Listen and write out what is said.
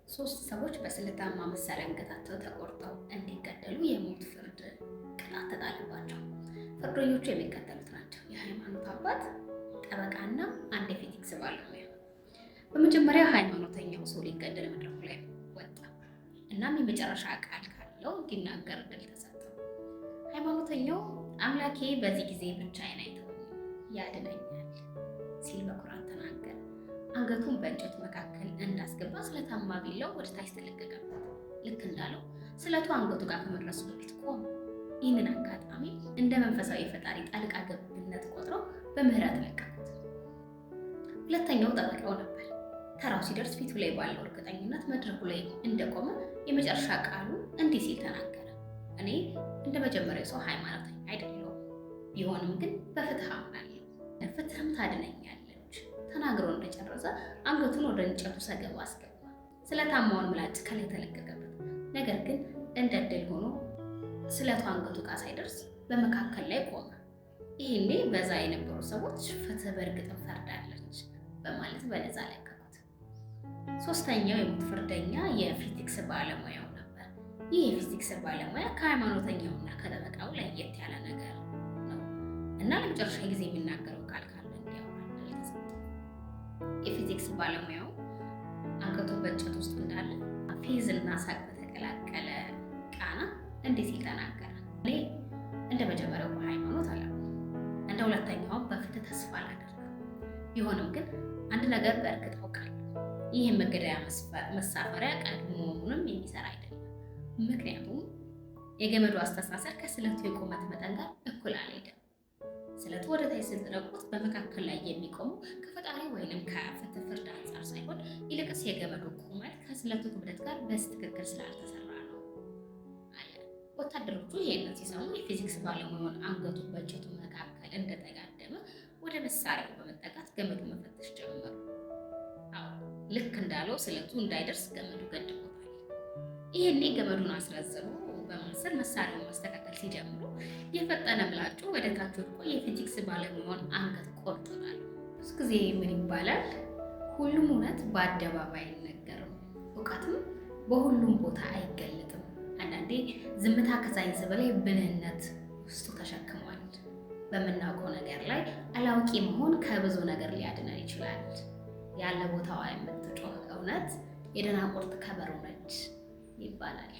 ሶስት ሰዎች በስለታማ መሳሪያ አንገታቸው ተቆርጠው እንዲገደሉ የሞት ፍርድ ቅጣት ተጣለባቸው። ፍርደኞቹ የሚከተሉት ናቸው፦ የሃይማኖት አባት፣ ጠበቃና አንድ የፊዚክስ ባለሙያ። በመጀመሪያ ሃይማኖተኛው ሰው ሊገደል መድረኩ ላይ ወጣ። እናም የመጨረሻ ቃል ካለው እንዲናገር እድል ተሰጠው። ሃይማኖተኛው "አምላኬ በዚህ ጊዜ ብቻዬን አይተወኝም፣ ያድነኛል" ሲል በኩራት ተናገረ። አንገቱን በእንጨቱ መካከል እንዳስገባ ስለታማ ቢላው ወደ ታች ተለቀቀበት። ልክ እንዳለው ስለቱ አንገቱ ጋር ከመድረሱ በፊት ቆመ። ይህንን አጋጣሚ እንደ መንፈሳዊ ፈጣሪ ጣልቃ ገብነት ቆጥረው በምህረት ለቀቁት። ሁለተኛው ጠበቃው ነበር። ተራው ሲደርስ ፊቱ ላይ ባለው እርግጠኝነት መድረኩ ላይ እንደቆመ የመጨረሻ ቃሉ እንዲህ ሲል ተናገረ። "እኔ እንደ መጀመሪያው ሰው ሃይማኖተኛ አይደለሁም፣ ቢሆንም ግን በፍትህ አምናለሁ፣ ፍትህም ታድነኛለች።" ተናግሮ እንደጨረሰ አንገቱን ወደ እንጨቱ ሰገባ አስገባ። ስለታማውን ምላጭ ከላይ ተለቀቀበት። ነገር ግን እንደ ዕድል ሆኖ ስለቱ አንገቱ ጋር ሳይደርስ በመካከል ላይ ቆመ። ይህኔ በዛ የነበሩ ሰዎች "ፍትህ በእርግጥም ፈርዳለች" በማለት በነፃ ለቀቁት። ሶስተኛው የሞት ፍርደኛ የፊዚክስ ባለሙያው ነበር። ይህ የፊዚክስ ባለሙያ ከሃይማኖተኛውና ከጠበቃው ለየት ያለ ነገር ነው እና ለመጨረሻ ጊዜ የሚናገረው ቃል ካለ እንዲያወራ እድል ተሰጠው። የፊዚክስ ባለሙያው አንገቱ በእንጨት ውስጥ እንዳለ ፌዝ እና ሳቅ በተቀላቀለ ቃና እንዲህ ሲል ተናገረ። "እኔ እንደ መጀመሪያው በሃይማኖት አላምንም፣ እንደ ሁለተኛውም በፍትህ ተስፋ አላደርግም። ቢሆንም ግን አንድ ነገር በእርግጥ አውቃለሁ። ይህ የመገደያ መሳፈሪያ ቀድሞውንም የሚሰራ አይደለም። ምክንያቱም የገመዱ አስተሳሰር ከስለቱ የቁመት መጠን ጋር እኩል አልሄደም። ስለቱ ወደ ታች ስትለቁት በመካከል ላይ የሚቆመው ከፈጣሪ ወይንም ከፍትህ ፍርድ አንጻር ሳይሆን ይልቅስ የገመዱ ቁመት ከስለቱ ክብደት ጋር በትክክል ስላልተሰራ ነው" አለ። ወታደሮቹ ይሄንን ሲሰሙ የፊዚክስ ባለሙያውን አንገቱን በእንጨቱ መካከል እንደተጋደመ ወደ መሳሪያው በመጠጋት ገመዱ መፈተሽ ጀመሩ። አዎ፣ ልክ እንዳለው ስለቱ እንዳይደርስ ገመዱ ገድቦታል። ይሄኔ ገመዱን አስረዝሞ በማሰር መሳሪያውን ማስተካከል ሲጀምሩ የፈጠነ ምላጩ ወደ ታች ወድቆ የፊዚክስ ባለሙያውን አንገት ቆርጦታል። ብዙ ጊዜ ምን ይባላል? ሁሉም እውነት በአደባባይ አይነገርም፣ እውቀትም በሁሉም ቦታ አይገለጥም። አንዳንዴ ዝምታ ከሳይንስ በላይ ብልህነት ውስጡ ተሸክሟል። በምናውቀው ነገር ላይ አላዋቂ መሆን ከብዙ ነገር ሊያድነን ይችላል። ያለ ቦታዋ የምትጮህ እውነት የደናቁርት ከበሮ ነች ይባላል።